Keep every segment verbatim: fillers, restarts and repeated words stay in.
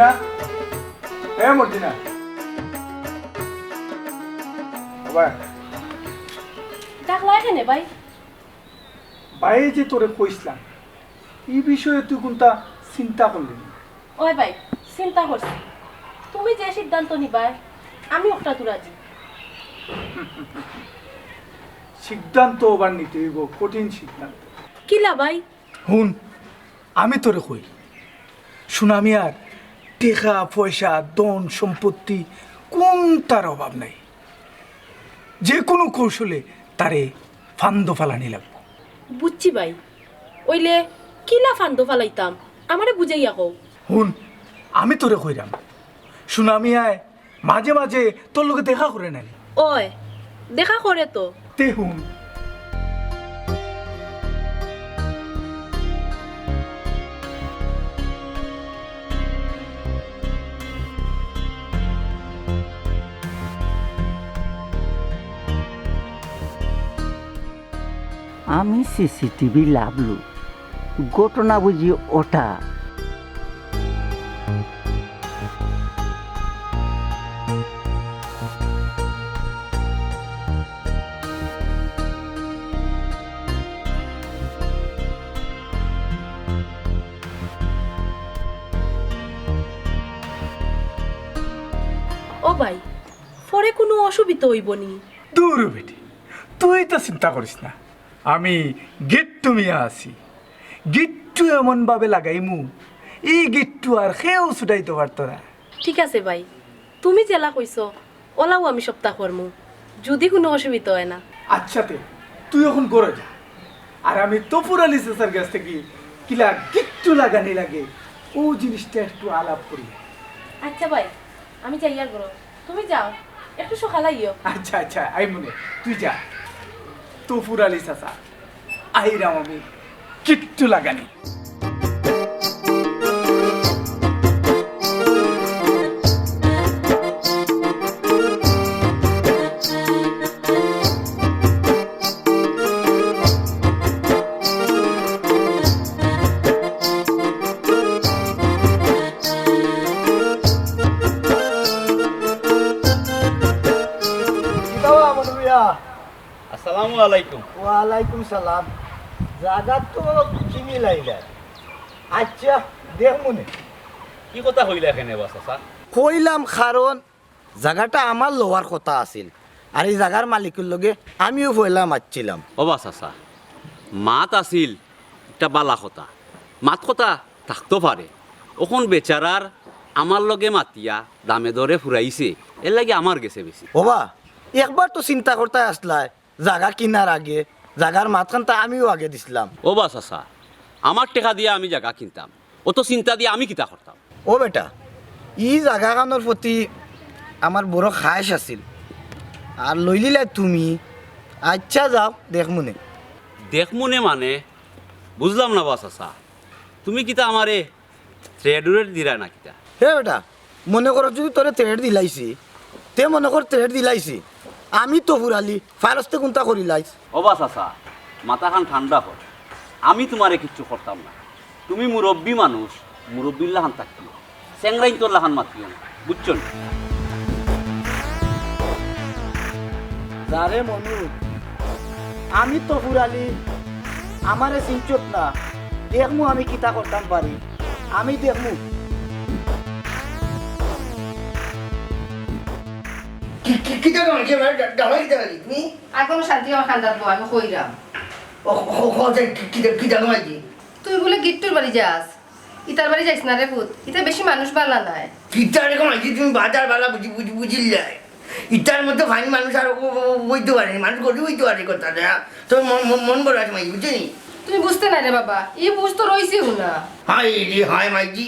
না? এ মর্জিনা। বাবা। ডাকলায় কেনে ভাই? ভাইয়ে যে তোরে কইছলাম, ই বিষয়ে তুই কুনতা চিন্তা করলি নি? ওই ভাই, চিন্তা করছি। তুমি যে সিদ্ধান্ত নিবায়, আমি অকটাত রাজি। সিদ্ধান্ত আবার নিতে অইবো, কঠিন সিদ্ধান্ত। কিলা ভাই? হুন, আমি তোরে কই, সুনামিয়ার টেকা পয়সা, ধন সম্পত্তি কুনটার অভাব নাই। যে কুনু কৌশলে তারে ফান্দো ফালানি লাগবো। বুঝছি ভাই, অইলে কিলা ফান্দো ফালাইতাম, আমারে বুঝাইয়া কও। হুন, আমি তোরে কইরাম, সুনামিয়ায় মাঝে মাঝে তোর লগে দেখা করে না নি? ওই, দেখা করে তো। তে হুন। আমি সিসিটিভি লাভলু, ঘটনা বুঝি ওটা। ও ভাই, পরে কুনু অসুবিধা অইবো নি? দূর বেটি, তুই তো চিন্তা করিস না, আমি গিট্টু মিয়া আছি। গিট্টু এমন ভাবে লাগাইমু, ই গিট্টু আর কেউ ছুটাইতো পারতো না। ঠিক আছে ভাই, তুমি যেলা কইছো, ওলাউ আমি সবতা করমু, যুদি কুনু অসুবিধা অয় না। আচ্ছা তে, তুই অখন ঘরো যা, আর আমি তফুর আলী চাচার গেছ থাকি কিলা গিট্টু লাগানি লাগে, অউ জিনিসটা একটু আলাপ করি। আচ্ছা ভাই, আমি যাইয়ার ঘরো। তুমি যাও, একটু সকাল আইও। আচ্ছা, আচ্ছা, আইমুনে, তুই যা। তফুর আলী চাচা, আইরাম আমি গিট্টু লাগানি। কিতা বা মনু মিয়া? আসসালামু আলাইকুম। ওয়ালাইকুম সালাম। জাগা তো চিনি লাইলা। আচ্ছা, দেখমুনে। কি কথা কইলা কেনে বা চাচা? কইলাম কারণ জাগাটা আমার লওয়ার কথা আছিল, আর ই জাগার মালিকর লগে আমিও পয়লা মাতছিলাম। ও বা চাচা, মাত আছিল, ইটা বালা কথা, মাত কথা থাকতো পারে। অখন বেচারার আমার লগে মাতিয়া দামে দরে ফুরাইছে, এরলাগি আমার গেছে বেশি। ও বা, একবার তো চিন্তা করতায় আছলায়, জাগা কিনার আগে, জাগার মাতখানতা আমিও আগে দিছলাম। ও বা চাচা, আমার টেকা দিয়া আমি জাগা কিনতাম, অত চিন্তা দিয়া আমি কিতা করতাম? ও বেটা, ই জাগাখানর প্রতি আমার বড় খায়েশ আছিল, আর লইলিলায় তুমি। আচ্ছা যাও, দেখমুনে। দেখমুনে মানে? বুঝলাম না বা চাচা, তুমি কিতা আমারে threat উরেট দিরায় না কিতা? হে বেটা, মনে করো যুদি তোরে threat দিলাইছি, তে মনে কর threat দিলাইছি, আমি তফুর আলী, ফারস্তে কুনতা করিলাইছ। ও বা চাচা, মাথাখান ঠান্ডা কর। আমি তুমারে কিচ্ছু করতাম না। তুমি মুরব্বি মানুষ, মুরব্বির লাখান থাকিও, চেংরাইন্তর লাখান মাতিও না, বুঝছো নি? যারে মনু, আমি তফুর আলী, আমারে চিনছত না, দেখমু আমি কিতা করতাম পারি, আমি দেখমু। কি, কি, কিতা কও, কি, মানে, ডা-, ডালা কিতা করি তুমি? আর কুনু শান্তি আমার কান্দাত বউ, আমি কইরাম। ও, ও, ও, যে, কি, কিতা, কিতা কও, কি? তুই বুলে গিট্টুর বাড়ি যাস, ইতার বাড়ি যাইস না রে পুত, ইতা বেশি মানুষ বালা নায়। কিতা রে কও, কি তুমি বাজার বালা বুঝি, বুঝি, বুঝিলাই? ইতার মতো ফাইন মানুষ আর ও, ও, ও, অইতো পারে নি, মানুষ গরিব অইতো পারে কথা রে, হ্যাঁ? তোর মন, মন, মন বড় আছে মাই, বুঝছো নি? তুমি বুঝতে না রে বাবা, ই বুঝ তো রইছেও না। হায় রে, হায় মাইজি,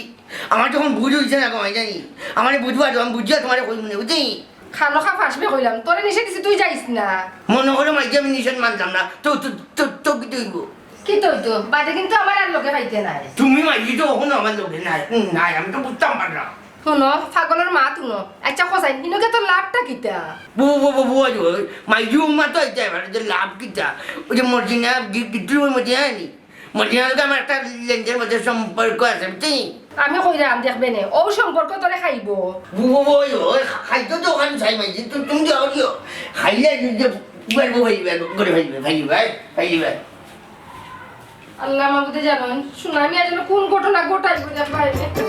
আমার যখন বুঝ অইছে না গো মাই জানি, আমারে বুঝবা তো, আমি বুঝিয়া তুমারে কইমু নে, বুঝছো নি? খামোখা ফাঁসবে কইলাম, তোরে নিষেধ দিছি, তুই যাইস না। মনে করো মাইজি আমি নিষেধ মানতাম না, তো, তো, তো, তো কিতা অইবো? কিতা অইতো? বাদে কিন্তু আমারে আর লগে পাইতে নায়। তুমি মাইজি তো অখনো আমার লগে নাই, হুম, নাই, আমি তো বুঝতাম পারলাম। হুনো, পাগলর মাত হুনো। আচ্ছা, কও চাইন, হিনো গিয়া তোর লাভটা কিতা? বউ, বউ, বউ, বউ, বউ, মাইজি ও মাত অইতে পারে যে লাভ কিতা? ওই যে মর্জিনা, গি-, গিট্টুর বউ মর্জিনা নি? মর্জিনার লগে আমার একটা লেনদেনর মধ্যে সম্পর্ক আছে, বুঝছো নি? আমি কইরাম দেখবে নে, ও সম্পর্ক তোরে খাইবো। ও, ও, ওই, ওই, খাইতো তো ওখানে চাই মাইজি, তু-, তুমি যাও দিও। খাইলে যে, যে, উবার বউ খাইবে, করে খাইবে, খাইবে, খাইবে। আল্লাহ মাবুদে জানইন, সুনামিয়া যেন কোন ঘটনা ঘটাইবো দেখবে।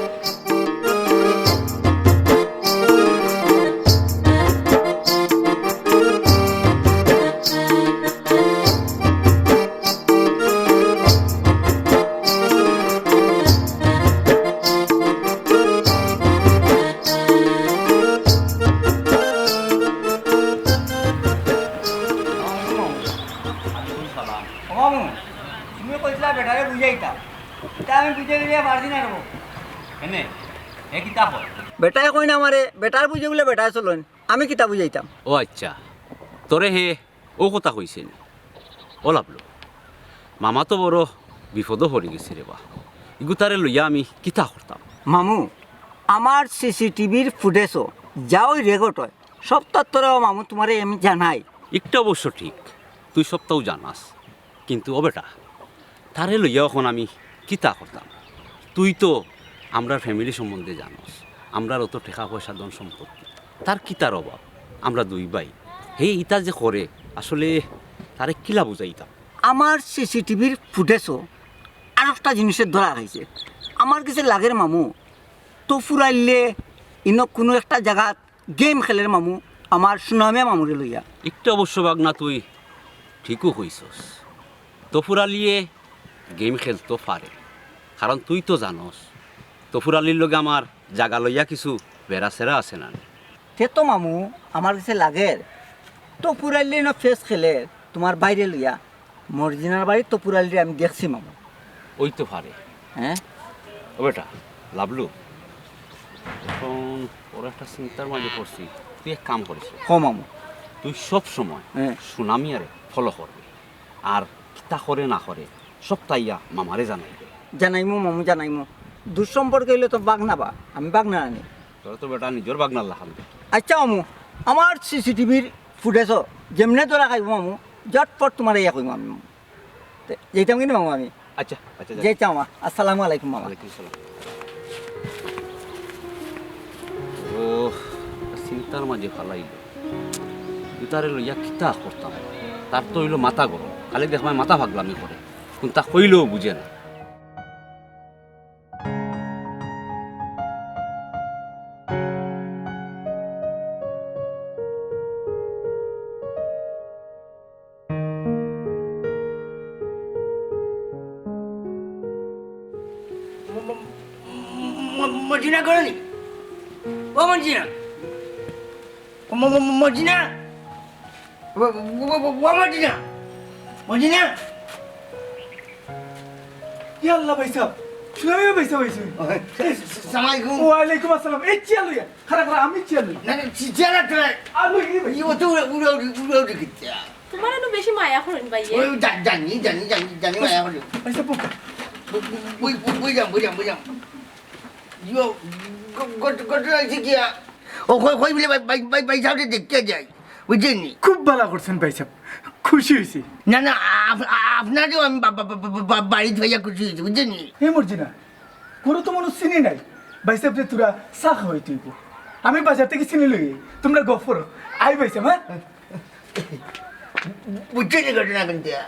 ও মামু, তুমি কইছিলা বেটারে বুঝাইতাম, ইতা আমি বুঝে গেলে পারছি না রে। এনে, এ কিতা কয়? বেটায় কইন আমারে, বেটার বুঝে বুলে বেটায় চলইন, আমি কিতা বুঝাইতাম? ও আচ্ছা, তোরে হে ও কথা কইছে নি? ও লাভলু, মামা তো বড় বিপদো পড়ি গেছে রে বা। ইগু তারে লইয়া আমি কিতা করতাম? মামু, আমার সিসিটিভির ফুটেজও যা ওই রেকর্ড হয়, সব তথ্যরাও মামু তুমারে আমি জানাই। একটা অবশ্য ঠিক, তুই সবটাও জানাস, কিন্তু ও বেটা, তারে লইয়া অখন আমি কিতা করতাম? তুই তো আমরার ফ্যামিলি সম্বন্ধে জানস, আমরার অত টেকা পয়সা ধন সম্পত্তি, তার কিতার অভাব? আমরা দুই ভাই, হে ইতা যে করে, আসলে তারে কিলা বুঝাইতাম? আমার সিসিটিভির ফুটেজও আরোকটা জিনিসের ধরা খাইছে। আমার গেছে লাগের মামু, তো ফুরাইলে ইনো কুনু একটা জাগাত গেম খেলের মামু, আমার সুনামিয়া মামুরে লইয়া। একটা অবশ্য বাগনা তুই ঠিকও কইছস। তফুর আলিয়ে গেম খেলতো পারে, কারণ তুই তো জানস তফুর আলির লগে আমার জাগা লইয়া কিছু বেড়াছেড়া আছে না নি? তে তো মামু, আমার গেছে লাগের, তফুর আলিয়ে ইনো ফেস খেলের তুমার ভাইরে লইয়া। মর্জিনার বাড়িত তফুর আলিরে আমি দেখছি মামু। ওই তো পারে। হ্যাঁ? ও বেটা, লাভলু, অখন বড় একটা চিন্তার মাঝে পড়ছি। তুই এক কাম করিস। হ মামু। তুই সব সময় হ্যাঁ। সুনামিয়ারে ফলো করবি, আর কিতা করে না করে সবটা ইয়া মামারে জানাইবে। জানাইমু মামু, জানাইমু। দুঃসম্পর্ক অইলে তো বাগনা বা, আমি বাগনা আনি। তোরা তো বেটা নিজর বাগনার লাখান। আচ্ছা মামু, আমার সিসিটিভির ফুটেজও যেমনে ধরা খাইবো মামু, ঝটপট তুমারে ইয়া কইমু আমি মামু। তে, যাইতাম কিন্তু মামু আমি। আচ্ছা, আচ্ছা, যা। যাইতাম মামা। আসসালামু আলাইকুম মামা। ওয়ালাইকুম আসসালাম। ও, চিন্তার মাঝে ফালাইল। ইতারে লইয়া কিতা করতাম? তার তো অইলো মাথা গরম। খালি দেখবায় মাথা ফাগলামি করে। কুন্তা কইলেও বুঝে না। ম-, ম-, ম-, মর্জিনা ঘরো নি? ও মর্জিনা। ম-, ম-, ম-, মর্জিনা। ও, ও, ও, ও, ও মর্জিনা। মর্জিনা। ইয়া আল্লাহ ভাইসাব। সুনামিয়া ভাইসাব আইছইন। ও, আসসালামু আলাইকুম। ওয়ালাইকুম আসসালাম। এই চেয়ার লইয়া। খাড়া, খাড়া, আমি চেয়ার লই। না, না, চি-, চেয়ার লাগতো না। আর লই, এই ভাই। ই, ও তো উড়া, উড়া, উড়ি, উড়া, উড়ি কিতা? তুমার এত বেশি মায়া করইন ভাইয়ে। ওই জা-, জানি, জানি, জানি, জানি মায়া করে। আচ্ছা, বউ। বই, বই, বই যাম, বই যাম, বই যাম। ইয়ো, গ-, গ-, ঘটনা অইছে কিয়া? ও কই, কই বলে ভাই, ভাই, ভাই, ভাইসাবরে দেখিয়া যাই। বুঝছইন নি? খুব ভালা করছইন ভাইসাব। খুশি অইছি। না, না, আপ-, আ-, আপনারেও আমি বা-, বা-, বাড়িত পাইয়া খুশি অইছি, বুঝছইন নি? হে মর্জিনা, ঘরো তো মানুষ চিনি নাই। ভাইসাবরে থুড়া চা খাওয়াইতে অইবো। আমি বাজার থাকি চিনি লই, তুমরা গফ করো। আই ভাইসাব, হ্যাঁ? বুঝছইন নি ঘটনা কুন্তা?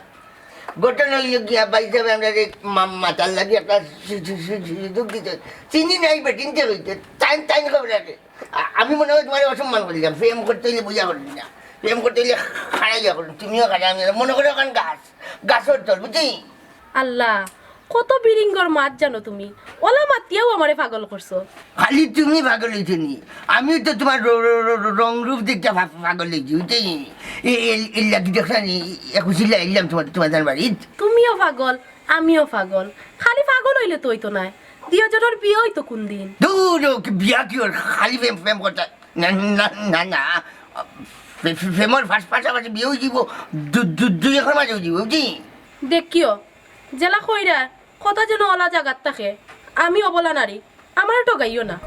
ঘটনা অইলো গিয়া ভাইসাবে আমরারে মা-, মাতার লাগি একটা সু-, সু-, সু-, সুযোগ দিছইন। চিনি নাই বেটিন্তে কইতে, তাইন, তাইন খবর আছে। আ-, আমি মনে হয় তুমারে অসম্মান করিলাম। প্রেম করতে অইলে বুঝা করি না, প্রেম করতে অইলে খাড়াইয়া করি, তুমিও খাড়া, আমি মনে করো অখান গাছ, গাছর তল, বুঝছইন? আল্লাহ, কত বিরিঙ্গর মাত জানো তুমি, অলা মাতিয়াউ আমারে পাগল করছো। খালি তুমি পাগল অইছো নি? আমিও তো তুমার র-, র-, র-, র-, রং রূপ দেখিয়া পা-, পাগল অইছি, বুঝছইন নি? এ-, এ-, এর লাগি দেখছো নি, একুশিলা আইলাম তুমার, তুমার বাড়িত। তুমিও পাগল, আমিও পাগল, খালি পাগল অইলে তো অইতো নায়, দুইওজনর বিয়া অইতো কুনদিন? দূর, ও কি বিয়া কি ওর? খালি প্রেম, প্রেম করতা। না, না, না, না। প্রে-, প্রে-, প্রেমর পাশ-, পাশাপাশি বিয়া অইযিবো, দু-, দু-, দুই একর মাঝে অইযিবো, বুঝছইন নি? দেখিও, যেলা কইরা, কথা যেন অলা জাগাত থাকে। আমি অবলা নারী, আমারে ঠগাইও না।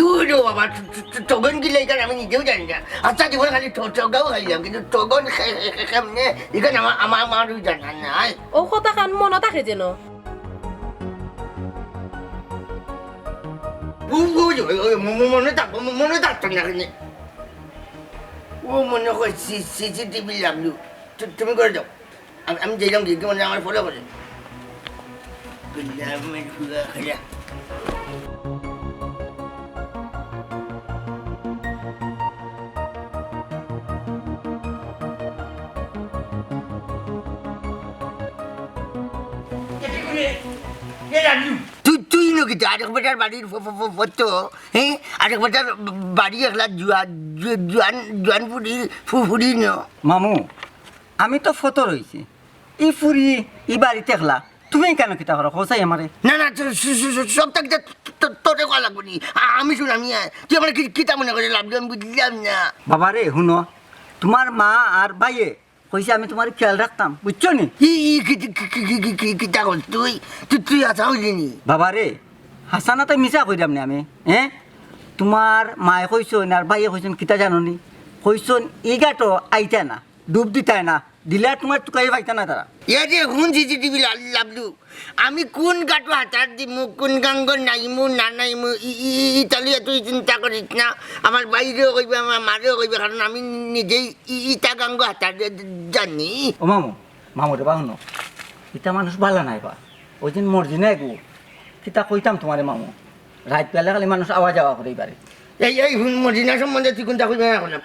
তুই রে বাবা, ত-, ত-, ত-, তখন কি লেখার আমি নিজেও জানি না। আচ্ছা, জীবন খালি ঠ-, ঠগাও খাইলাম, কিন্তু তখন খে-, খে-, খে-, কেমনে, এখানে আমার, আমার, আমারও জানা নাই। ও কথা কান মনে থাকে যেন। ও, ও, ও, ও, ম-, ম-, মনে থাকবো, ম-, মনে থাকতো না কেনে? ও মনে হয় C-, C C T V লাগাইলো। তু-, তুমি করে যাও। আমি, আমি যাইলাম গিয়া, কি মনে আমার ফলো করে। বিল্লাহ, আমি ঢুকে খেলে। তুই, তুই নু কিতা আরেক বেটার বাড়ির ফ-, ফ-, ফ-, ফটো, হ্যাঁ? আরেক বেটার বাড়ি একলা জুয়া-, জু-, জুয়ান, জুয়ান ফুড়ির ফু-, ফুড়ি ন। মামু, আমি তো ফটো রইছি। ই ফুড়ি, ই বাড়িত একলা। তুমি কেন কিতা করো? হোসাই আমারে। না, না, স-, স-, স-, স-, সবটা কিতা তো-, তো-, তোরে কওয়া লাগবো নি? আ-, আমি শুনাম, ইয়া। তুই আমার কি-, কিতা মনে করে লাভ দিবি? আমি বুঝলাম না। বাবা রে, হুনো, তোমার মা আর ভাইয়ে কইছে আমি তোমার খেয়াল রাখতাম, বুঝছো নি? ই, ই, কি, কি, কিতা কর তুই? তুই, তুই হাছা কইলি নি? বাবা রে, হাছা না তো মিছা কইরাম নি আমি, হ্যাঁ? তোমার মায়ে কইছইন আর ভাইয়ে কইছইন, কিতা জানো নি? কইছইন, "ই গাটো আইতা না, ডুব দিতায় না, দিলে আর তোমার টুকাই পাইতা না তারা।" এ যে হুন সি সি টি ভি লা-, লাভলু, আমি কোন গাটো হাতার দিমু, কোন গাঙ্গো নাইমু, না নাইমু, ই, ই, ই, ইতা লইয়া তুই চিন্তা করিস না। আমার ভাইরেও কইবে, আমার মারেও কইবে, কারণ আমি নিজেই ই-, ইতা গাঙ্গো হাতার দে-, দে-, জানি। ও মামু, মামু রে বা হুনো, ইতা মানুষ বালা নায় বা। ওই দিন মর্জিনা এগু, কিতা কইতাম তোমারে মামু, রাইত বেলা খালি মানুষ আওয়া যাওয়া করে ই বাড়ি। এই, এই হুন, মর্জিনা সম্বন্ধে তুই কোনটা কইবে না করলাম।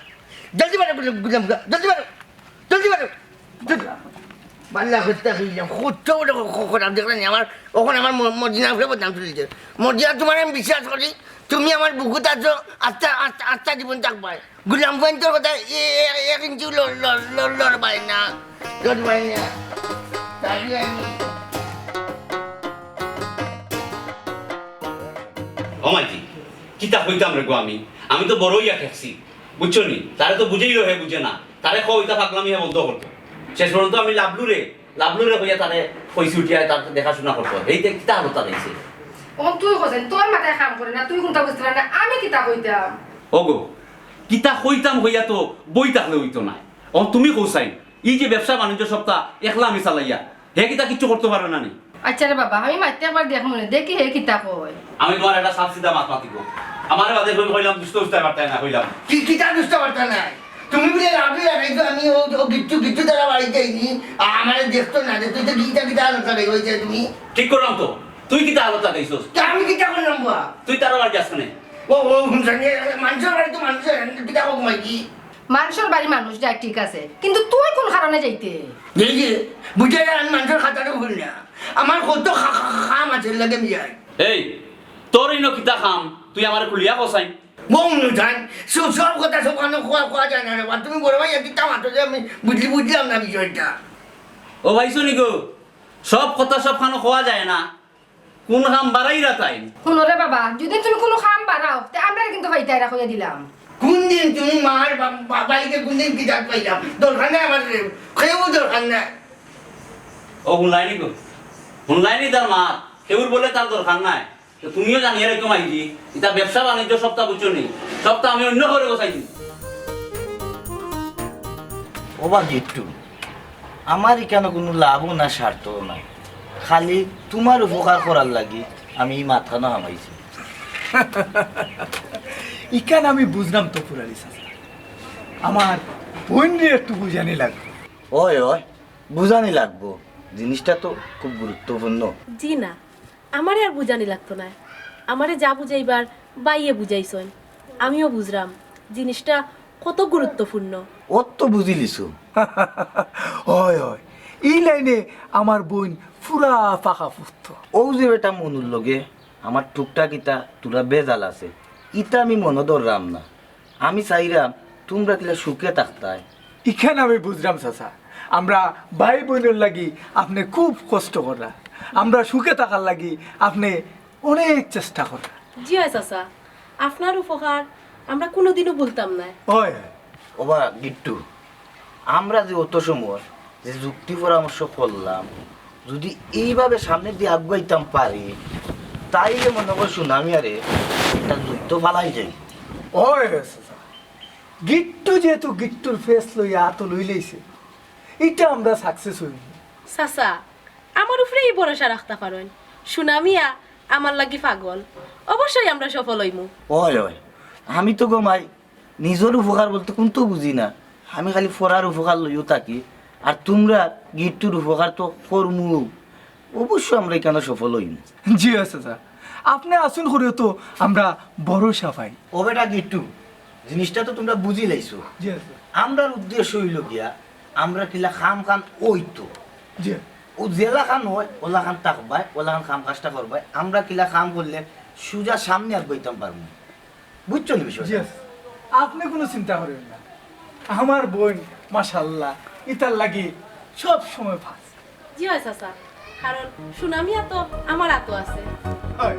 জলদি বারো, গুলাম, গুলাম, জলদি বারো, জলদি বারো। বাল্লা হত্যা হইলাম, কত বড় খ-, খ-, খরাপ দেখলে নি আমার, অখন আমার ম-, মর্জিনা উপরে বদনাম তুলি দিছে। মর্জিনা, তোমার আমি বিশ্বাস করি, তুমি আমার বুকুত আছো, আস্তা, আস্তা, আস্তা জীবন থাকবায়। গুলাম পয়েন্টর কথা এ-, এ-, এক ইঞ্চিও ল-, ল-, ল-, লড়বায় না, লড়বায় না। তাহলে আমি ও মাইজি, কিতা কইতাম রে গো আমি? আমি তো বড় অইয়া ঠেকছি, বুঝছো নি? তারে তো বুঝাইলেও হে বুঝে না। তারে কও, ইতা পাগলামি হে বন্ধ করতো। শেষ পর্যন্ত আমি লাভলুরে, লাভলুরে কইয়া তারে কইছি উঠিয়া তার দেখাশোনা করতো। এই দেখ, কিতা হালত তার অইছে। অখন তুই কইছস, তোর মাথায় কাম করে না, তুই কোনটা বুঝতে পারে না, আমি কিতা কইতাম? ও গো, কিতা কইতাম কইয়া তো বই থাকলে অইতো নায়। অখন তুমি কও চাইন, ই যে ব্যবসা বাণিজ্য সবতা একলা আমি চালাইয়া, হে কিতা কিচ্ছু করতো পারে না নি? আচ্ছা রে বাবা, আমি মাইতে একবার দেখমু নে, দেখি হে কিতা কয়। আমি তোমার একটা সাফ সিধা মাত মাতিব। আমারে বাদে কই কইলাম দুষ্ট উস্তায় পারতায় না কইলাম। কি কিতা দুষ্ট পারতা না? তুমি বুলে লাভলু লাগাইছো, আমি ও, ও গিট্টু, গিট্টু তারা বাড়িত যাইনি। আ-, আমারে দেখতো না, দেখতো তো কিতা কিতা আলোচনা অইছে তুমি। ঠিক করলাম তো। তুই কিতা আলোচনা লাগাইছস? তা আমি কিতা করলাম বা? তুই তারা বাড়ি যাস কেনে? ও, ও, হুনছনি, মানষর বাড়িত মানষে কিতা কও মাইজি? মানষর বাড়ি মানুষ যায় ঠিক আছে, কিন্তু তুই কোন কারণে যাইতে? এই যে, বুঝে যায় আমি মানষর খাতারও ভুল না। আমার কত খা-, খা-, কাম আছে, লাগে আমি যাই। এই, তোর ইনো কিতা কাম? তুই আমারে খুলিয়া কছাইন। বউ নুজান, সব, সব কথা সব কানো কওয়া, কওয়া যায় না রে বা। তুমি বড় ভাই, কিতা মাতো যে আমি বুঝলি, বুঝলাম না বিষয়টা। ও ভাই শুনি গো, সব কথা সব কানো কওয়া যায় না। কোন কাম বাড়াইরা তাই? হুনো রে বাবা, যদি তুমি কোনো কাম বাড়াও, তে আমরা কিন্তু পাইতায় রাখিয়া দিলাম। কোন দিন তুমি মার বা-, বা-, বাড়িতে কোন দিন বিদাত পাইলাম? দরকার নাই আমার রে, কেউ দরকার নাই। ও হুনলায়নি গো, হুনলায়নি তার মা, কেউর বলে তার দরকার নাই। তো তুমিও জানিয়া রাখো মাইজি, ইতা ব্যবসা বাণিজ্য সবতা বুঝছো নি, সবতা আমি অন্য করে বসাই দিই। ও বা গিট্টু, আমার ইখানো কোনো লাভও না, স্বার্থও নাই, খালি তোমার উপকার করার লাগি আমি ই মাতখানো হামাইছি। ইখান আমি বুঝলাম তো ফুরালি চাচা, আমার বইনরে একটু বুঝানি লাগবো। ওই, ওই, বুঝানি লাগবো, জিনিসটা তো খুব গুরুত্বপূর্ণ। জি না, আমারে আর বুঝানি লাগতো নায়। আমারে যা বুঝাইবার বাইয়ে বুঝাইছইন। আমিও বুঝরাম জিনিসটা কত গুরুত্বপূর্ণ। অত বুঝিলিছো? হয়, হয়। ই লাইনে আমার বইন পুরা পাকা পুক্ত। ও যে বেটা মনুর লগে আমার টুকটাক ইতা তুরা বেজাল আছে, ইতা আমি মনো ধররাম না। আমি চাইরাম তুমরা কিলা সুখে থাকতায়। ইখান আমি বুঝরাম চাচা, আমরা ভাই বইনর লাগি আপনে খুব কষ্ট কররা, আমরা সুখে থাকার লাগি আপনে অনেক চেষ্টা কররা। জি অয় চাচা, আপনার উপকার আমরা কোনোদিনও ভুলতাম নায়। অয়, অয়। ওবা গিট্টু, আমরা যে অত সময় যে যুক্তি পরামর্শ করলাম, যদি এইভাবে সামনেদি আগুয়াইতাম পারি, তাইলে মনো কর সুনামিয়ারে একটা যুদ্ধ ফালাই যাই। ওই রে চাচা, গিট্টু যেহেতু গিট্টুর ফেস লইয়া আতো লইলাইছে, ইটা আমরা সাকসেস অইব। চাচা, আমার উপরে ই ভরসা রাখতা পারইন। সুনামিয়া আমার লাগি পাগল, অবশ্যই আমরা সফল অইমু। ওই, ওই, আমি তো গো মাই নিজর উপকার বলতে কুন্তা বুঝি না। আমি খালি ফরার উপকার লইয়া থাকি, আর তুমরার গিট্টুর উপকার তো করমু। অবশ্য আমরা ইখানো সফল অইমু। জি আচ্ছা, স্যার, আপনে আছইন করিয়া তো আমরা ভরসা পাই। ও বেটা গিট্টু, জিনিসটা তো তুমরা বুঝিলাইছো। জি আচ্ছা। আমরার উদ্দেশ্য অইলো গিয়া, আমরা কিলা কাম খান অইতো। জি। ও যেলা খান অয়, ওলা খান থাকবায়, ওলা খান কাম কাজটা করবায়। আমরা কিলা কাম করলে সুজা সামনে আগাইতাম পারমু। বুঝছো নি বিষয়টা? জি, আপনে কুনু চিন্তা করিয়েন না, আমার বইন মাশাআল্লাহ ইতার লাগি সব সময় ফাস। জি অয় চাচা, কারণ সুনামিয়া তো আমার আতো আছে। অয়।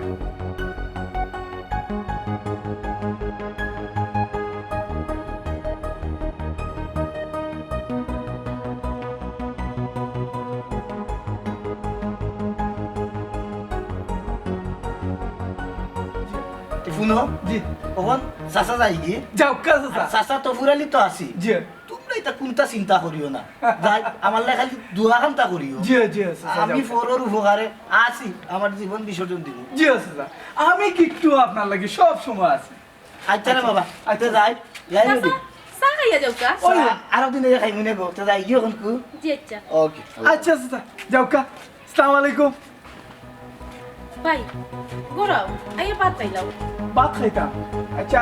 তে হুনো, জি। অখন চাচা যাইগি? যাউক্কা চাচা। আর চাচা তো ফুরালি তো আছি। জি। তুমরা ইতা কুন্তা চিন্তা করিও না। যাই, আমার লাগি খালি দোয়া খান্তা করিও। জি, জি, চাচা, আমি যাউক্কা। ফরর উপকারে আছি, আমার জীবন বিসর্জন দিমু। জি, চাচা। আমি কিচ্ছু আপনার লাগি সব সময় আছি। আচ্ছা রে বাবা, আচ্ছা। তে যাই, যাই রে। চাচা, চা খাইয়া যাউক্কা। ওই। চা আরো দিন আইয়া খাইমু নে গো, তে যাইগি অখন কু? জি, আচ্ছা। ওকে। আচ্ছা, চাচা, যাউক্কা। আসসালামু আলাইকুম। ভাই, ঘরো আও, আইয়া ভাত খাইলাও। ভাত খাইতাম? আচ্ছা।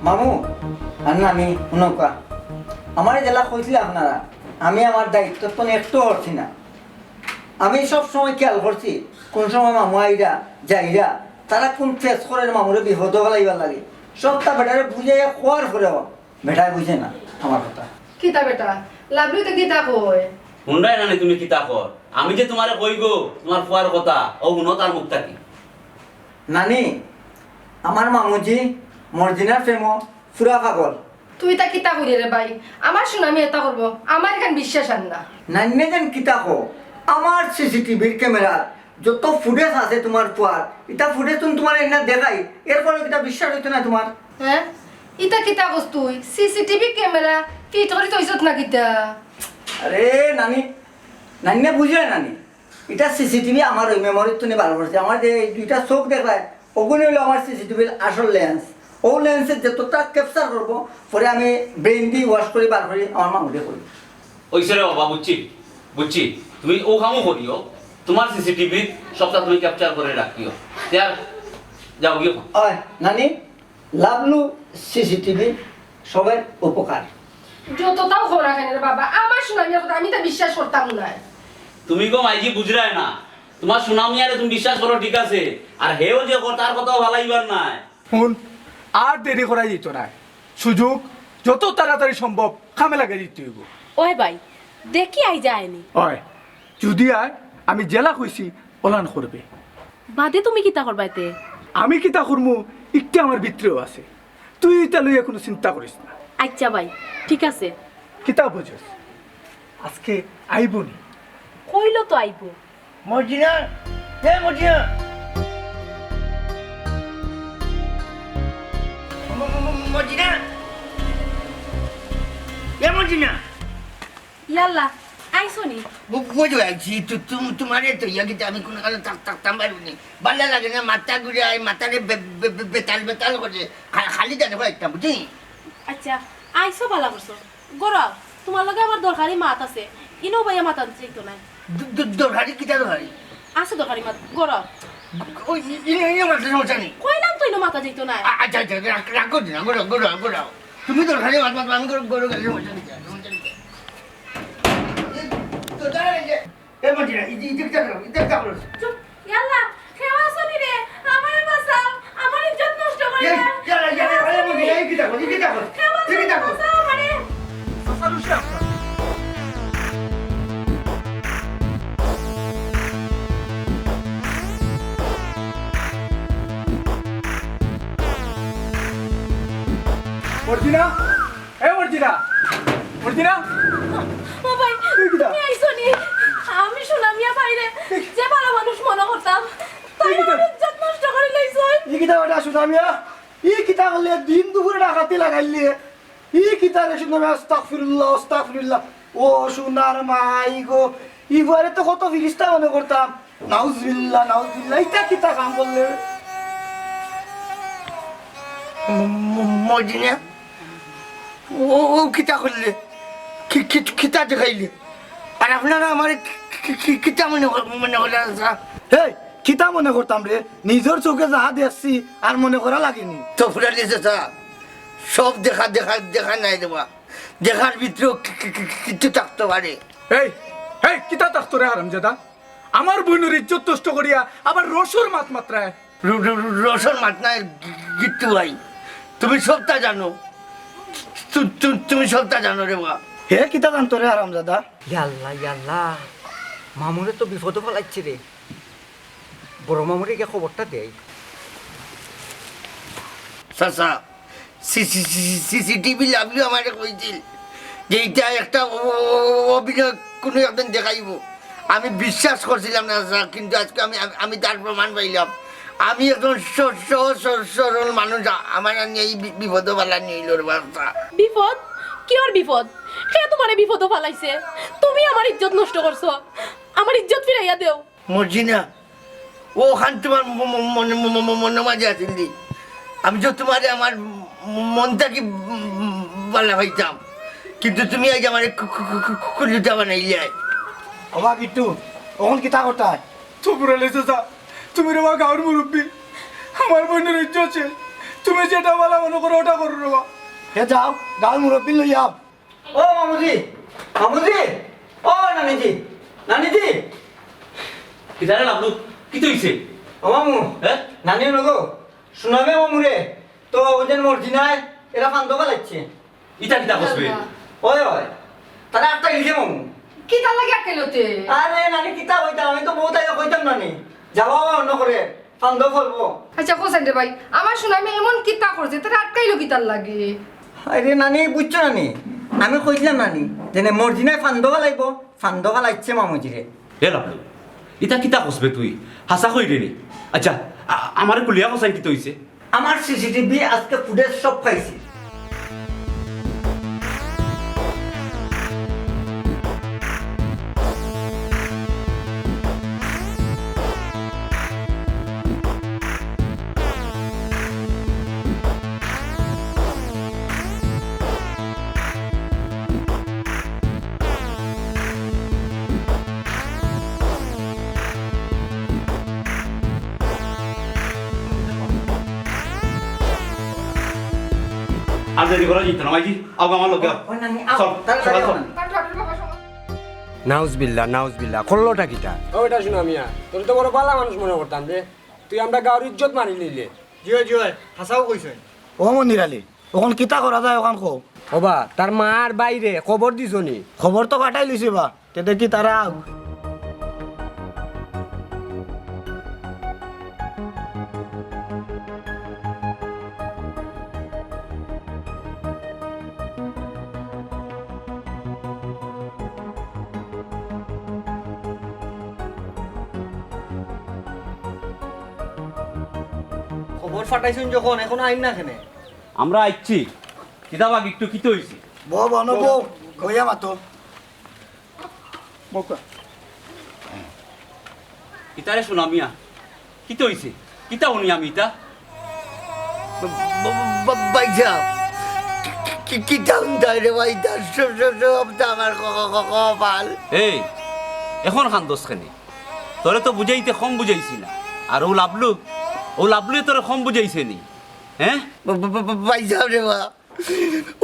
মামু, আর না আমি, হুনউক্কা। আমারে যেলা কইছিলা আপনারা, আমি আমার দায়িত্ব তো একটু করছি না। আমি সব সময় খেয়াল করছি, কোন সময় মামু আইরা, যাইরা, তারা কোন ফেস করে মামুরে বিপদো ফালাইবার লাগি। সবটা বেটারে বুঝাইয়া কওয়ার পরেও বেটায় বুঝে না আমার কথা। কিতা বেটা? লাভলু তো কিতা কয়? হুনরায় না নি তুমি কিতা কর? আমি যে তুমারে কই গো, তুমার ফুয়ার কথা, অউ হুনো তার মুখ থাকি। নানি, আমার মামুজি মর্জিনার প্রেমো ফুরা পাগল। তুই ইতা কিতা কইরে রে ভাই? আমার সুনামি ইতা করবো, আমার ইখান বিশ্বাস আর না। নান্নে যেন কিতা কও, আমার সিসিটিভির ক্যামেরার যত ফুটেজ আছে তুমার ফুয়ার, ইতা ফুটেজ তুন তুমারে এনে দেখাই, এরপরেও কিতা বিশ্বাস অইতো না তুমার? হ্যাঁ? ইতা কিতা কস তুই? সিসিটিভি ক্যামেরা ফিট করি থইছত না কিতা? আরে নানি, নান্নে বুঝে নানি, ইটা সিসিটিভি আমার ওই মেমোরির তুনে বার করছে। আমার যে এই দুইটা চোখ দেখলায়, ওগুলো অইলো আমার সিসিটিভির আসল লেন্স। ও লেন্সে যতটা ক্যাপচার করবো, পরে আমি ব্রেন দি ওয়াশ করি বার করি আমার মামুরে করি। অইছে রে বাবা, বুঝছি, বুঝছি। তুমি অউ কামও করিও, তুমার সিসিটিভি সবটা তুমি ক্যাপচার করি রাখিও। তে আর যাওগি অখন। ওই, নানি, লাভলু সিসিটিভি সবার উপকার। যততাও কও না কেনে রে বাবা, আমার সুনামিয়ার কথা আমি তো বিশ্বাস করতাম নায়। তুমি গো মাইজি বুঝরায় না, তুমার সুনামিয়ারে তুমি বিশ্বাস করো ঠিক আছে, আর হেও যে কয় তার কথাও ফালাইবার নায়। হুন, আর দেরি করা যাইতো নায়, সুযোগ যত তাড়াতাড়ি সম্ভব কামে লাগাই দিতে অইবো। ওই ভাই, দেখি আইজ আয় নি। ওই, যুদি আয়, আমি যেলা কইছি, ওলান করবে। বাদে তুমি কিতা করবায় তে? আমি কিতা করমু, ইকটা আমার ভিতরেও আছে। তুই ইতা লইয়া কুনু চিন্তা করিস না। আইচ্ছা ভাই, ঠিক আছে। কিতা বুঝোস? আইজকে আইবো নি? কইলো তো আইবো। মর্জিনা, এ মর্জিনা। ম-, ম-, ম-, মর্জিনা। এ মর্জিনা। ইয়াল্লা, আইছো নি? বু-, বুঝো আইছি, তু-, তু-, তুমারে তো ইয়া কিতা আমি কুনু কালে থাক-, থাকতাম পারবো নি। ভালা লাগে না, মাথা ঘুরায়, মাথারে বে-, বে-, বে-, বেতাল বেতাল করে। খা-, খালি জানে কয়েকটা, বুঝি? আইচ্ছা, আইছো ভালা করছো। ঘরো আও, তুমার লগে আমার দরকারি মাত আছে। ইনো বইয়া মাতা যাইতো নায়। দ-, দ-, দরকারি কিতা দরকারি? আছে দরকারি মাত, ঘরো আও। ওই, ই-, ইনো, ইনো মাতলে সমস্যা নাই। কইলাম তো ইনো মাতা যাইতো নায়। আ-, আইচ্ছা, আইচ্ছা, রাগ, রাগ করো না, ঘরো আও, ঘরো আও, ঘরো আও। তুমি দরকারি মাত মাতো, আমি ঘরো, ঘরো গেলে সমস্যা নাই, সমস্যা নাই। এ, তো দাঁড়া, এই যে, এ মর্জিনা, এই যে, এই যে, কিতা করো, এই যে, কিতা করো? চুপ, ইয়াল্লা, কেউ আছো নি রে? আমারে বাঁচাও, আমার ইজ্জত নষ্ট করে এই, না। ইয়াল্লা, ইয়াল্লা, আরে মর্জিনা, এই কিতা করো, এই কিতা করো, কেউ আছো এই কিতা নি? করো? বাঁচাও আমারে। চাচা রুশি আপনার। মর্জিনা, এ মর্জিনা, মর্জিনা। ও ভাই, তুই কিতা? তুমি আইছো নি? আমি সুনামিয়া ভাইরে যে ভালা মানুষ মনো করতাম, তাই আমার ইজ্জত নষ্ট করি লাইছইন। ই কিতা বেটা সুনামিয়া? ই কিতা করলে? দিন দুপুরে ডাকাতি লাগাইলে। ই কিতা রে সুনামিয়া? আস্তাগফিরুল্লাহ, আস্তাগফিরুল্লাহ। ও সোনার মাই গো, ইবারে তো কত ফিরিস্তা মনে করতাম। নাউজুবিল্লাহ, নাউজুবিল্লাহ। ইতা কিতা কাম করলে? ম-, ম-, মর্জিনা, ও, ও কিতা করলে? কি, কি, কিতা দেখাইলে? আর আপনারা আমারে কি, কি, কি, কিতা মনে কর-, মনে করলেন, স্যার? এই, কিতা মনে করতাম রে? নিজর চউখে যাহা দেখছি, আর মনে করা লাগেনি। তো ফুরালি চাচা, সব দেখা, দেখা, দেখা নাই রে বা। দেখার ভিতরেও কি, কি, কি, কি, কিচ্ছু থাকতে পারে। এই, এই, কিতা থাকতো রে হারামজাদা? আমার বইনর ইজ্জত নষ্ট করিয়া আবার রসর মাত মাতরায়। র-, র-, র-, রসর মাত নাই গিট্টু ভাই, তুমি সবটা জানো। তু-, তু-, তুমি সবটা জানো রে বা। হে কিতা জানতো রে হারামজাদা? ইয়াল্লা, ইয়াল্লা, মামুরে তো বিপদো ফালাইছে রে। বড় মামুরে গিয়া খবরটা দেই। চাচা, C-, C-, C-, CCTV Lovelu আমারে কইছিল যে ইটা একটা অ-, অ-, অ-, অভিনয়, কুনু একদিন দেখাইবো। আমি বিশ্বাস করছিলাম না, স্যার, কিন্তু আজকে আমি, আমি, আমি তার প্রমাণ পাইলাম। আমি একজন স-, সহজ স-, সরল মানুষ, আ-, আমারে নিয়া ই বি-, বিপদো ফালানি অইলো রে বা, স্যার। বিপদ? কিওর বিপদ? কে তুমারে বিপদো ফালাইছে? তুমি আমার ইজ্জত নষ্ট করছো, আমার ইজ্জত ফিরাইয়া দেও। মর্জিনা, অখান তুমার ম-, ম-, মনে, ম-, ম-, ম-, মনর মাঝে আছিল দি। আমি তো তুমারে আমার ম-, মন থাকি ম-, ম-, ভালা পাইতাম। কিন্তু তুমি আইজ আমারে কু-, কু-, কু-, কু-, কুলুটা বানাইলায়। ওবা গিট্টু, অখন কিতা করতায়? তো ফুরালি চাচা, তুমি রে বা গাঁওর মুরব্বি, আমার বইনর ইজ্জত শেষ। তুমি যেটা ভালা মনো করো, ওটা করো রে বা। হে যাও, গাঁওর মুরব্বি লইয়া আও। ও মামুজি, মামুজি, ও নানিজি, নানিজি। কিতা রে লাভলু, কিতা অইছে? ও মামু, হে? নানি নগো, সুনামিয়া মামুরে, তো অউ যেন মর্জিনায়, এরা ফান্দো ফালাইছে। ইতা কিতা কস বে? অয়, অয়, তারা আটকাই দিছে মামু। কিতার লাগি আটকাইলো তে? আরে নানি, কিতা কইতাম, আমি তো বউত আগে কইতাম নানি। যাবা অন্য করে। ফান্দো পড়বো। আচ্ছা, হোসেন রে ভাই, আমার সুনামিয়া এমন কিতা করছে, তারে আটকাইলো কিতার লাগি? আরে নানি, বুঝছো নানি, আমি কইছিলাম নানি, যেনে মর্জিনায় ফান্দো ফালাইবো, ফান্দো ফালাইছে মামুজিরে। এ লাভলু, ইতা কিতা কস বে তুই? হাছা কই রে নি? আচ্ছা, আ-, আমারে খুলিয়া কছাইন কিতা অইছে? আমার সিসিটিভি আজকে ফুটেজ সব পাইছি। আর দেরি করা যাইতো না, মাইজি। আও, আমার লগে আও। ওই নানি, আও, চল, তাড়াতাড়ি চল, আও চল। নানি। নাউজবিল্লাহ, নাউজবিল্লাহ। করলোটা কিতা? ও বেটা সুনামিয়া, তোরে তো বড় ভালা মানুষ মনে করতাম রে। তুই আমরার গাঁওর ইজ্জত মারি নিলে। জি অয়, জি অয়, হাছাউ কইছইন। ও মনির আলী, অখন কিতা করা যায় অখান কও। ওবা, তার মা আর ভাইরে খবর দিছো নি? খবর তো পাঠাইলিছি বা। তে দেখি তারা আউক। খবর পাঠাইছইন যখন, অখন আইন না কেনে? আমরা আইছি। কিতা বা গিট্টু, কিতা অইছে? বও, বও, বও, বইয়া মাতো। বউক্কা। কিতা রে সুনামিয়া? কিতা অইছে? কিতা হুনি আমি ইতা? বা-, বা-, বা-, বা-, ভাইসাব, কি-, কি-, কিতা হুনতায় রে ভাই? ইতা সব, সব, সব তো আমার ক-, ক-, ক-, কপাল। এই, অখন কান্দস কেনে? তোরে তো বুঝাইতে কম বুঝাইছি না। আর অউ লাভলু, অউ লাভলুয়ে তোরে কম বুঝাইছে নি? হে? বা-, বা-, বা-, বা-, ভাইসাব রে বা,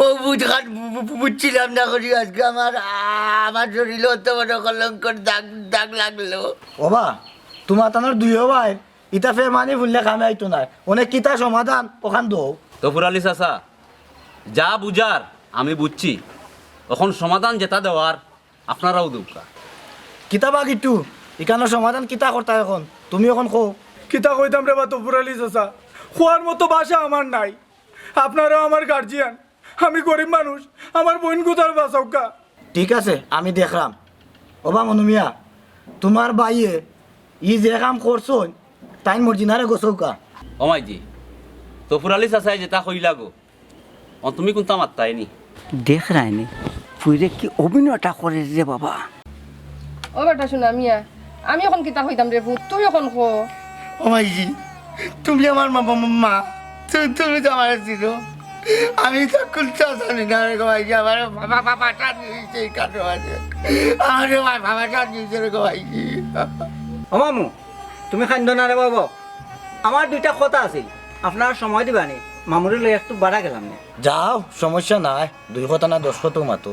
অউ বুঝ খান বু-, বু-, বু-, বুঝছিলাম না করি আজকে আমার, আ-, আমার শরীলো অত বড় কলঙ্কর দাগ, দাগ লাগলো। ওবা, তুমার তানর দুইও ভাইর ইতা ফের মানি ফুললে কামে আইতো নায়। অনে কিতা সমাধান অখান দেও। তফুর আলী চাচা, যা বুঝার আমি বুঝছি, অখন সমাধান যেটা দেওয়ার আপনারাও দেউক্কা। কিতা বা গিট্টু, ইখানর সমাধান কিতা করতায় অখন? তুমি অখন কও। কিতা কইতাম রে বা তফুর আলী চাচা, কওয়ার মতো ভাষা আমার নাই। আপনারাও আমার গার্জিয়ান, আমি গরিব মানুষ, আমার বইনগুতারে বাঁচাউক্কা। ঠিক আছে, আমি দেখরাম। ওবা মনু মিয়া, তুমার ভাইয়ে ই যে কাম করছইন, তাইন মর্জি না রে গো চউকা। ও মাইজি, তফুর আলী চাচায় যেটা কইলা গো, অ তুমি কুনতা মাততায় নি? দেখরায় নি, ফুইরে কি অভিনয়টা করের রে বাবা। ও বেটা সোনা মিয়া, আমি অখন কিতা কইতাম রে পুত, তুই অখন ক। ও মাইজি, তুমি আমার মা, মা, মা, মা। তু-, তুমি তো আমার ছিল। আমি তো কুনতা জানি না রে গো মাইজি, আমার বাবা, বাবা, বাবা, টান দিছে এই কাজে মাঝে। আমার বাবা, বাবা, টান দিছে রে গো মাইজি। ও মামু, তুমি কান্দো না রে বাবা, আমার দুইটা কথা আছিল, আপনারা সময় দিবা নি? মামুরে লই একটু বাড়া গেলাম নে। যাও, সমস্যা নাই, দুই কথা না দশ কথা মাতো।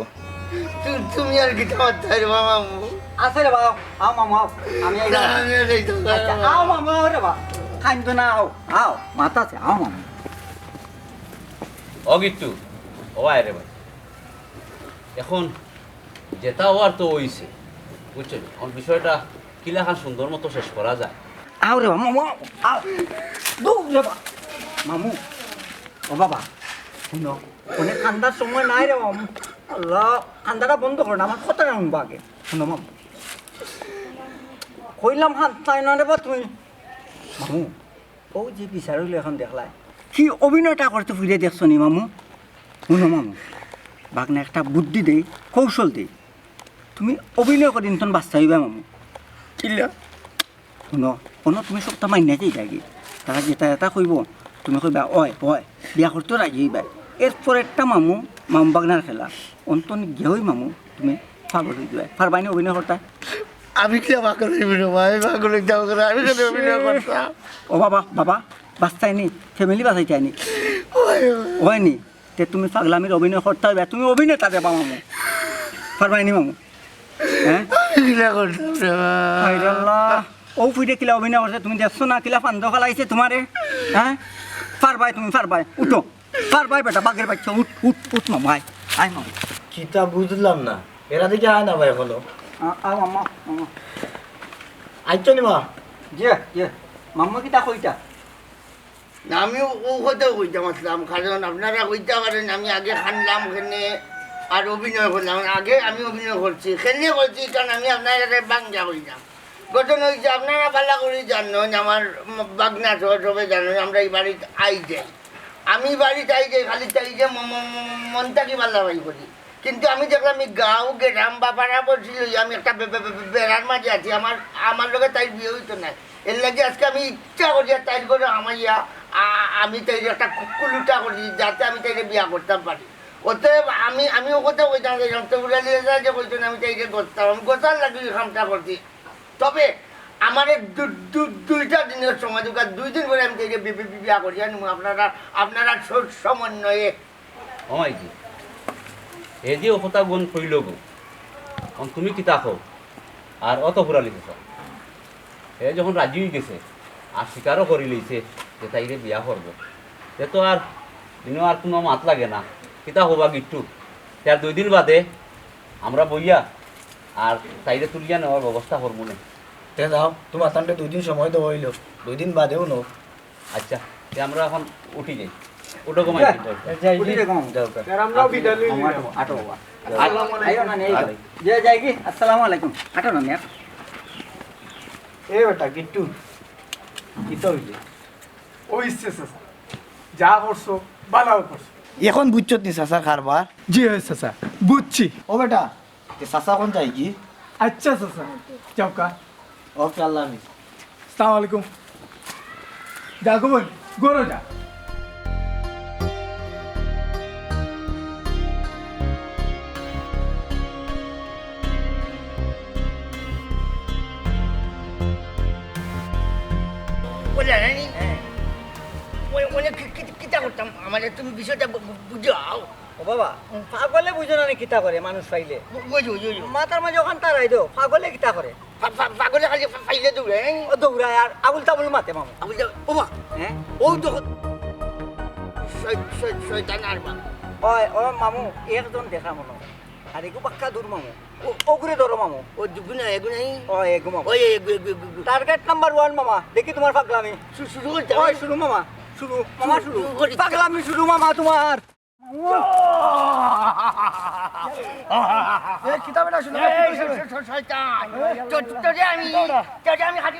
তু-, তুমি আর কিতা মাততায় রে মামু? আছে রে বাবা, আও মামু, আও। আমি আইলাম। না, আমি আর যাইতাম না। আচ্ছা, আও মামু, আও রে বাবা। কান্দো না, আও, আও, মাত আছে, আও মামু। ও গিট্টু, ও আয় রে ভাই। এখন যেটা অওয়ার তো অইছে, বুঝছো নি? এখন বিষয়টা কিলাখান সুন্দর মতো শেষ করা যায়। আও রে বাবা, মামু, আও, আও। দৌড় রে বাবা। মামু, ও বাবা, হুনো, অনেক কান্দার সময় নাই রে বাবা। আল্লাহ, কান্দাটা বন্ধ করো না, আমার কথাটা হুনবা আগে। হুনো মামু, কইলাম কান্দায় না রে বাবা তুমি। মামু, ও যে বিচার অইলো এখন দেখলায়। কি অভিনয়টা করতে ফুইরে দেখছো নি মামু? হুনো মামু, ভাগনা একটা বুদ্ধি দেই, কৌশল দেই। তুমি অভিনয় করি ইন্তন বাচ্চা অইবা মামু। কিলা? হুনো, অনো তুমি সবটা মাইনা যাইবায় গি। তারা যেটা যেটা কইবো, তুমি কইবা, "অয়, অয়, বিয়া করতে রাজি অইবায়।" এরপর একটা মামু, মামু ভাগনার খেলা। অন্তন গেই মামু, তুমি পাগল অই যাইবায়। পারবায় নি অভিনয় করতা? আমি কিলা পাগল অইমু রে বা? আমি পাগল অইতাম কেনে? আমি কেনে অভিনয় করতাম? ও বাবা, বাবা, বাঁচতায় নি, family বাঁচাইতায় নি। ওই, ওই। অয় নি, তে তুমি পাগলামির অভিনয় করতায় অইবা, তুমি অভিনেতা রে বা মামু। পারবায় নি মামু? হ্যাঁ? আমি কিলা করতাম রে বা? হায় রে আল্লাহ, ও ফুইরে কিলা অভিনয় করছে, তুমি দেখছো না কিলা ফান্দ ফালাইছে তুমারে? হ্যাঁ? পারবায় তুমি, পারবায়, উঠো। পারবায় বেটা, বাঘের বাচ্চা, উঠ, উঠ, উঠ মামু, আয়, আয় মামু। কিতা বুঝলাম না, এরা দেখি আয় না ভাই এখনো। আ-, আও মামা, মামা। আইছো নি মা? জি, জি। মামা কিতা কইতা? না, আমি ও, ও কথা কইতাম আসলাম, কারণ আপনারা কইতা পারেন আমি আগে কানলাম কেনে আর অভিনয় করলাম, আগে আমি অভিনয় করছি, কেনে করছি, কারণ আমি আপনারারে বাঙ্গা কইলাম। ঘটনা অইছে, আপনারা ভালা করি জানইন, আমার ম-, ভাগনা সহ সবে জানইন, আমরা ই বাড়িত আই যাই। আমি বাড়িত আই যাই, খালি তাই যে ম-, ম-, ম-, মন থাকি ভালা পাই করি। কিন্তু আমি দেখলাম ই গাঁও, গ্রাম, বাপারা বলছিল, আমি একটা বে-, বে-, বে-, বে-, বেড়ার মাঝে আছি, আমার, আমার লগে তাইর বিয়া অইতো নায়। এর লাগি আজকে আমি ইচ্ছা করিয়া তাইর ঘরো হামাইয়া, আ-, আমি তাইর একটা কু-, কুলুটা করি, যাতে আমি তাইরে বিয়া করতাম পারি। অতএব আমি, আমি ও কথা কইতাম চাইলাম, তো উড়ালি যে কইতো না, আমি তাইরে গছতাম, আমি গছার লাগি ই কামটা করছি। তবে আমারে দু-, দু-, দুইটা দিনর সময় দেউক্কা, দুই দিন পরে আমি তাইরে বি-, বি-, বি-, বিয়া করিয়া নিমু আপনারা, আপনারা স-, সমন্বয়ে। ও মাইজি, হে যে ও কথা গুন কইল গো, অখন তুমি কিতা কও? আর অত ফুরালি কথা। হে যখন রাজি অই গেছে, আর স্বীকারও করি লইছে যে তাইরে বিয়া করবো, তে তো আর দিনও আর কুনু মাত লাগে না। কিতা কও বা গিট্টু? তে আর দুই দিন বাদে আমরা বইয়া আর তাইরে তুলিয়া নেওয়ার ব্যবস্থা করমু নে। তে যাও, তুমার তানরে দুই দিন সময় দেওয়া অইলো, দুই দিন বাদেউ নেও। আচ্ছা, তে আমরা অখন উঠি যাই। উঠো গো মাইজি। যাই, উঠি যাই। যাই গো। যাও গো। আর আমরাও বিদায় লই নিলাম। আটো, আটো বাবা। আসসালামু আলাইকুম। আইও না, নেই যাই। যাই, যাই কি? আসসালামু আলাইকুম। আটো না, মিয়া। এ বেটা, গিট্টু, কিতা অইছে? অইছে চাচা। যা করছো, ভালাউ করছো। অখন বুঝছত নি চাচার কারবার? জি অয় চাচা, বুঝছি। ও বেটা, তে চাচা অখন যাইগি? আচ্ছা চাচা, যাউক্কা। ওকে, আল্লাহ হাফিজ। আসসালামু আলাইকুম। যা গো বইন, ঘরো যা। ও জানানি? হ্যাঁ। ওই, ওই কি, কি, কিতা করতাম? আমারে তুমি বিষয়টা বু-, বু-, বুঝাও। ও বাবা, পাগলে বুঝো না নি কিতা করে মানুষ পাইলে? বু-, বুঝি, বুঝি, বুঝি। মাথার মাঝে অখান তারাই দেও, পাগলে কিতা করে? পা-, পা-, পাগলে খালি পা-, পাইলে দৌড়ায়, হ্যাঁ? ও দৌড়ায় আর আবুল তাবুল মাতে মামু। আবুল তাবুল, ও মা! হ্যাঁ? ও তো শয়-, শয়-, শয়তান আর মা। ওই, ও মামু, একজন দেখা মনো অয়। আর এগু বাক্কা দূর মামু। ও, ওগুরে ধরো মামু। ও দুগু না, এগু নাই? ও, এগু মামু। ওই, এগু, এগু, এগু, এগু। Target number one মামা। দেখি তুমার পাগলামি। শু-, শুরু করতে শু-, ওই, হবে? শুরু মামা। শুরু। শুরু করতে। পাগলামি শুরু মামা তুমার। এ, কিতা বেটা শুরু? এই, এই, শ-, শ-, শ-, শয়তান। তো, তো, তোরে আমি, তোরে আমি হাঁটি